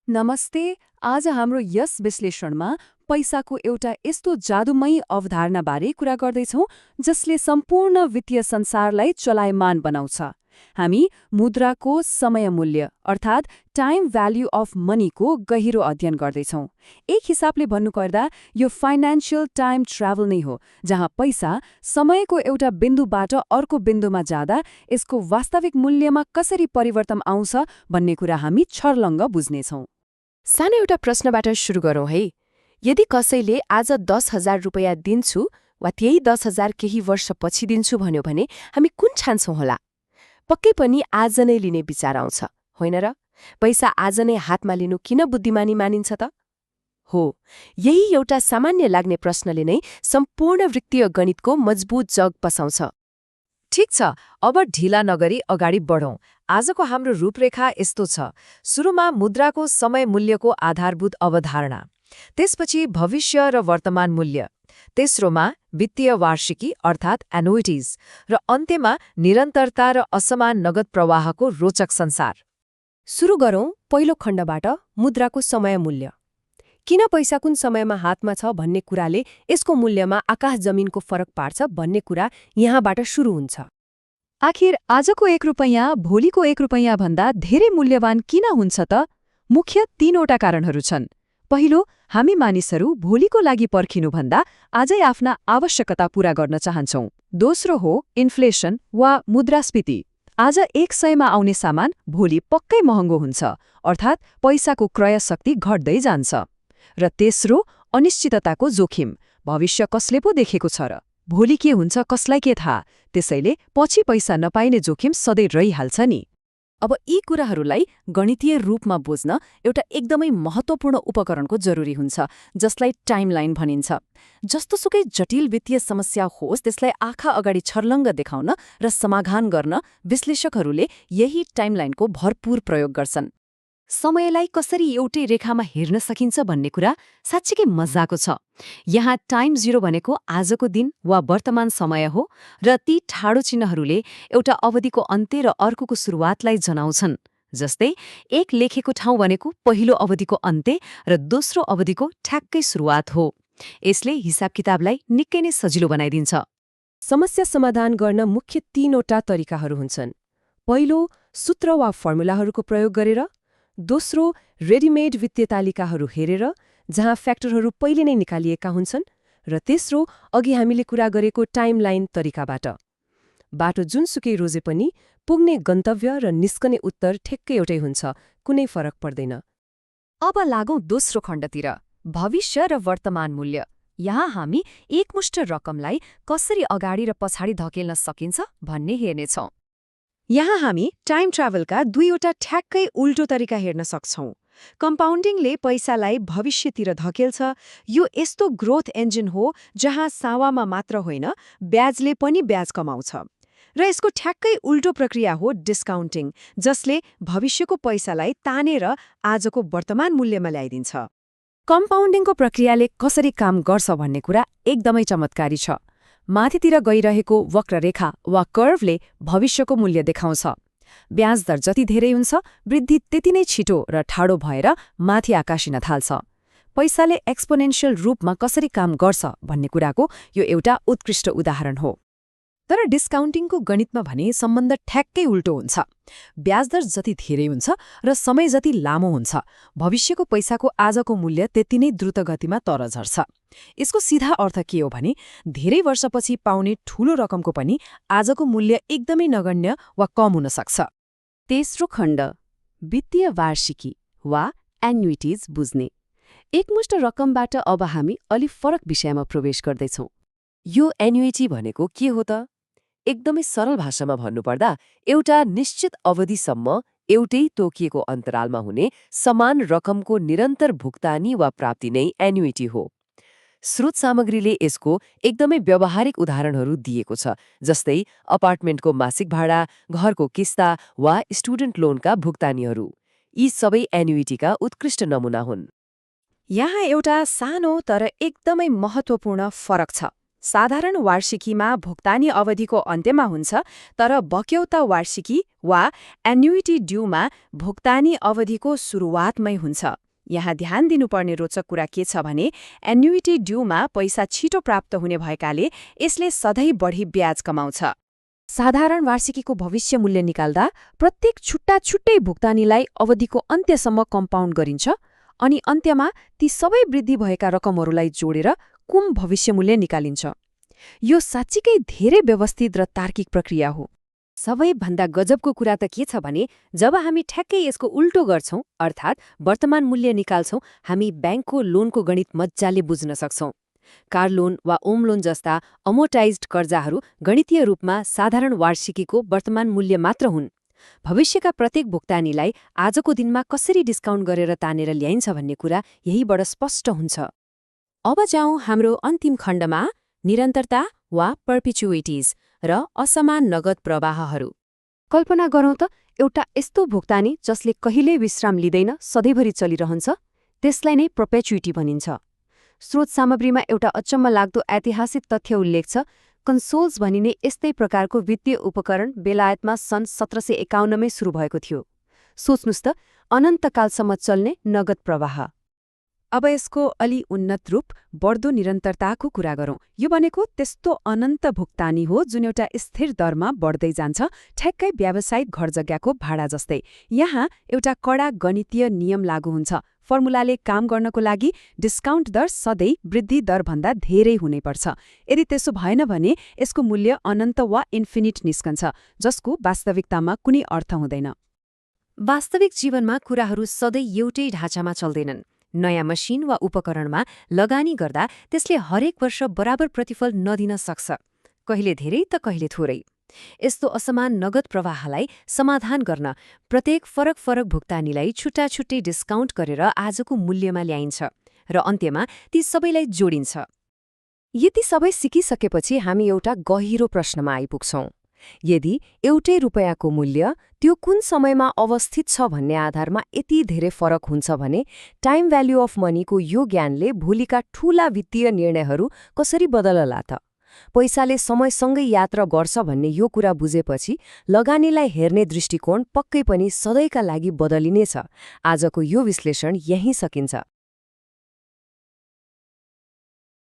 नमस्ते। आज हाम्रो यस विश्लेषणमा पैसाको एउटा यस्तो जादुमयी अवधारणाबारे कुरा गर्दैछौँ जसले सम्पूर्ण वित्तीय संसारलाई चलायमान बनाउँछ। हामी मुद्राको समय मूल्य अर्थात् टाइम भ्याल्यू अफ मनीको गहिरो अध्ययन गर्दैछौँ। एक हिसाबले भन्नुपर्दा यो फाइनान्शियल टाइम ट्राभल नै हो, जहाँ पैसा समयको एउटा बिन्दुबाट अर्को बिन्दुमा जाँदा यसको वास्तविक मूल्यमा कसरी परिवर्तन आउँछ भन्ने कुरा हामी छर्लङ्ग बुझ्नेछौँ। सानो एउटा प्रश्नबाट सुरु गरौँ है। यदि कसैले आज 10,000 रुपैयाँ दिन्छु वा त्यही 10,000 केही वर्षपछि दिन्छु भन्यो भने हामी कुन छान्छौँ होला? पक्कै पनि आज नै लिने विचार आउँछ, होइन र? पैसा आज नै हातमा लिनु किन बुद्धिमानी मानिन्छ त? हो, यही एउटा सामान्य लाग्ने प्रश्नले नै सम्पूर्ण वित्तीय गणितको मजबुत जग पसाउँछ। ठिक छ, अब ढिला नगरी अगाडि बढौँ। आजको हाम्रो रूपरेखा यस्तो छ। सुरुमा मुद्राको समय मूल्यको आधारभूत अवधारणा, त्यसपछि भविष्य र वर्तमान मूल्य, तेस्रोमा वित्तीय वार्षिकी अर्थात् एनुइटिज र अन्त्यमा निरन्तरता र असमान नगद प्रवाहको रोचक संसार। सुरु गरौँ पहिलो खण्डबाट, मुद्राको समय मूल्य। किन पैसा कुन समयमा हातमा छ भन्ने कुराले यसको मूल्यमा आकाश जमिनको फरक पार्छ भन्ने कुरा यहाँबाट सुरु हुन्छ। आखिर आजको 1 रुपैयाँ भोलिको 1 रुपैयाँ भन्दा धेरै मूल्यवान किन हुन्छ त? मुख्य 3वटा कारणहरू छन्। पहिलो, हामी मानिसहरू भोलिको लागि पर्खिनुभन्दा आजै आफ्ना आवश्यकता पूरा गर्न चाहन्छौँ। दोस्रो हो इन्फ्लेसन वा मुद्रास्फीति। आज 100मा आउने सामान भोलि पक्कै महँगो हुन्छ, अर्थात् पैसाको क्रय शक्ति घट्दै जान्छ। र तेस्रो, अनिश्चितताको जोखिम। भविष्य कसले पो देखेको छ र? भोलि के हुन्छ कसलाई के थाहा? त्यसैले पछि पैसा नपाइने जोखिम सधैँ रहिहाल्छ नि। अब यी कुराहरूलाई गणितीय रूपमा बुझ्न एउटा एकदमै महत्त्वपूर्ण उपकरणको जरुरी हुन्छ, जसलाई टाइमलाइन भनिन्छ। जस्तोसुकै जटिल वित्तीय समस्या होस्, त्यसलाई आँखा अगाडि छर्लङ्ग देखाउन र समाधान गर्न विश्लेषकहरूले यही टाइमलाइनको भरपूर प्रयोग गर्छन्। समयलाई कसरी एउटै रेखामा हेर्न सकिन्छ भन्ने कुरा साँच्चीकै मजाको छ। यहाँ टाइम जिरो भनेको आजको दिन वा वर्तमान समय हो, र ती ठाडो चिन्हहरूले एउटा अवधिको अन्त्य र अर्कोको सुरुवातलाई जनाउँछन्। जस्तै एक लेखेको ठाउँ भनेको पहिलो अवधिको अन्त्य र दोस्रो अवधिको ठ्याक्कै सुरुवात हो। यसले हिसाब किताबलाई निकै नै सजिलो बनाइदिन्छ। समस्या समाधान गर्न मुख्य 3वटा तरिकाहरू हुन्छन्। पहिलो, सूत्र वा फर्मुलाहरूको प्रयोग गरेर। दोस्रो, रेडिमेड वित्तीय तालिकाहरू हेरेर, जहाँ फ्याक्टरहरू पहिले नै निकालिएका हुन्छन्। र तेस्रो, अघि हामीले कुरा गरेको टाइमलाइन तरिकाबाट। बाटो जुनसुकै रोजे पनि पुग्ने गन्तव्य र निस्कने उत्तर ठेक्कै एउटै हुन्छ, कुनै फरक पर्दैन। अब लागौँ दोस्रो खण्डतिर, भविष्य र वर्तमान मूल्य। यहाँ हामी एकमुष्ट रकमलाई कसरी अगाडि र पछाडि धकेल्न सकिन्छ भन्ने हेर्नेछौँ। यहाँ हामी टाइम ट्राभलका 2वटा ठ्याक्कै उल्टो तरिका हेर्न सक्छौँ। कम्पाउन्डिङले पैसालाई भविष्यतिर धकेल्छ। यो यस्तो ग्रोथ इन्जिन हो जहाँ सावामा मात्र होइन, ब्याजले पनि ब्याज कमाउँछ। र यसको ठ्याक्कै उल्टो प्रक्रिया हो डिस्काउन्टिङ, जसले भविष्यको पैसालाई तानेर आजको वर्तमान मूल्यमा ल्याइदिन्छ। कम्पाउन्डिङको प्रक्रियाले कसरी काम गर्छ भन्ने कुरा एकदमै चमत्कारी छ। माथितिर गइरहेको वक्ररेखा वा कर्भले भविष्यको मूल्य देखाउँछ। ब्याज दर जति धेरै हुन्छ, वृद्धि त्यति नै छिटो र ठाडो भएर माथि आकाशिन थाल्छ। पैसाले एक्सपोनेन्शियल रूपमा कसरी काम गर्छ भन्ने कुराको यो एउटा उत्कृष्ट उदाहरण हो। तर डिस्काउन्टिङको गणितमा भने सम्बन्ध ठ्याक्कै उल्टो हुन्छ। ब्याज दर जति धेरै हुन्छ र समय जति लामो हुन्छ, भविष्यको पैसाको आजको मूल्य त्यति नै द्रुत गतिमा तर झर्छ। यसको सीधा अर्थ के हो भने, धेरै वर्षपछि पाउने ठूलो रकमको पनि आजको मूल्य एकदमै नगण्य वा कम हुन सक्छ। तेस्रो खण्ड, वित्तीय वार्षिकी वा एन्युइटिज बुझ्ने। एकमुष्ट रकमबाट अब हामी अलि फरक विषयमा प्रवेश गर्दैछौँ। यो एन्युइटी भनेको के हो त? एकदमै सरल भाषामा भन्नुपर्दा, एउटा निश्चित अवधिसम्म एउटै तोकिएको अन्तरालमा हुने समान रकमको निरन्तर भुक्तानी वा प्राप्ति नै एन्युइटी हो। स्रोत सामग्रीले यसको एकदमै व्यावहारिक उदाहरणहरू दिएको छ, जस्तै अपार्टमेन्टको मासिक भाडा, घरको किस्ता वा स्टुडेन्ट लोनका भुक्तानीहरू। यी सबै एन्युइटीका उत्कृष्ट नमुना हुन्। यहाँ एउटा सानो तर एकदमै महत्त्वपूर्ण फरक छ। साधारण वार्षिकीमा भुक्तानी अवधिको अन्त्यमा हुन्छ, तर बक्यौता वार्षिकी वा एन्युइटी ड्यूमा भुक्तानी अवधिको सुरुवातमै हुन्छ। यहाँ ध्यान दिनुपर्ने रोचक कुरा के छ भने एन्युइटी ड्यूमा पैसा छिटो प्राप्त हुने भएकाले यसले सधैँ बढी ब्याज कमाउँछ। साधारण वार्षिकीको भविष्य मूल्य निकाल्दा प्रत्येक छुट्टै भुक्तानीलाई अवधिको अन्त्यसम्म कम्पाउन्ड गरिन्छ अनि अन्त्यमा ती सबै वृद्धि भएका रकमहरूलाई जोडेर कुल भविष्य मूल्य निकालिन्छ। यो साँच्चीकै धेरै व्यवस्थित र तार्किक प्रक्रिया हो। सबैभन्दा गजबको कुरा त के छ भने जब हामी ठ्याक्कै यसको उल्टो गर्छौं, अर्थात् वर्तमान मूल्य निकाल्छौं, हामी ब्याङ्कको लोनको गणित मज्जाले बुझ्न सक्छौं। कार लोन वा ओम लोन जस्ता अमोर्टाइज्ड कर्जाहरू गणितीय रूपमा साधारण वार्षिकीको वर्तमान मूल्य मात्र हुन्। भविष्यका प्रत्येक भुक्तानीलाई आजको दिनमा कसरी डिस्काउन्ट गरेर तानेर ल्याइन्छ भन्ने कुरा यहीबाट स्पष्ट हुन्छ। अब जाउँ हाम्रो अन्तिम खण्डमा, निरन्तरता वा पर्पिचुइटिज र असमान नगद प्रवाहहरू। कल्पना गरौँ त एउटा यस्तो भुक्तानी जसले कहिल्यै विश्राम लिँदैन, सधैँभरि चलिरहन्छ, त्यसलाई नै पर्पेचुइटी भनिन्छ। स्रोत सामग्रीमा एउटा अचम्म लाग्दो ऐतिहासिक तथ्य उल्लेख छ। कन्सोल्स भनिने यस्तै प्रकारको वित्तीय उपकरण बेलायतमा सन् 1751मै सुरु भएको थियो। सोच्नुस् त, अनन्तकालसम्म चल्ने नगद प्रवाह। अब यसको अलि उन्नत रूप बढ्दो निरन्तरताको कुरा गरौँ। यो भनेको त्यस्तो अनन्त भुक्तानी हो जुन एउटा स्थिर दरमा बढ्दै जान्छ, ठ्याक्कै व्यावसायिक घरजग्गाको भाडा जस्तै। यहाँ एउटा कडा गणितीय नियम लागू हुन्छ। फर्मुलाले काम गर्नको लागि डिस्काउन्ट दर सधैँ वृद्धि दरभन्दा धेरै हुनैपर्छ। यदि त्यसो भएन भने यसको मूल्य अनन्त वा इन्फिनिट निस्कन्छ, जसको वास्तविकतामा कुनै अर्थ हुँदैन। वास्तविक जीवनमा कुराहरू सधैँ एउटै ढाँचामा चल्दैनन्। नयाँ मसिन वा उपकरणमा लगानी गर्दा त्यसले हरेक वर्ष बराबर प्रतिफल नदिन सक्छ, कहिले धेरै त कहिले थोरै। यस्तो असमान नगद प्रवाहलाई समाधान गर्न प्रत्येक फरक भुक्तानीलाई छुट्टै डिस्काउन्ट गरेर आजको मूल्यमा ल्याइन्छ र अन्त्यमा ती सबैलाई जोडिन्छ। यति सबै सिकिसकेपछि हामी एउटा गहिरो प्रश्नमा आइपुग्छौं। यदि एउटै रुपैयाँको मूल्य त्यो कुन समयमा अवस्थित छ भन्ने आधारमा यति धेरै फरक हुन्छ भने टाइम भ्याल्यु अफ मनीको यो ज्ञानले भोलिका ठूला वित्तीय निर्णयहरू कसरी बदलला त? पैसाले समयसँगै यात्रा गर्छ भन्ने यो कुरा बुझेपछि लगानीलाई हेर्ने दृष्टिकोण पक्कै पनि सधैँका लागि बदलिनेछ। आजको यो विश्लेषण यहीँ सकिन्छ।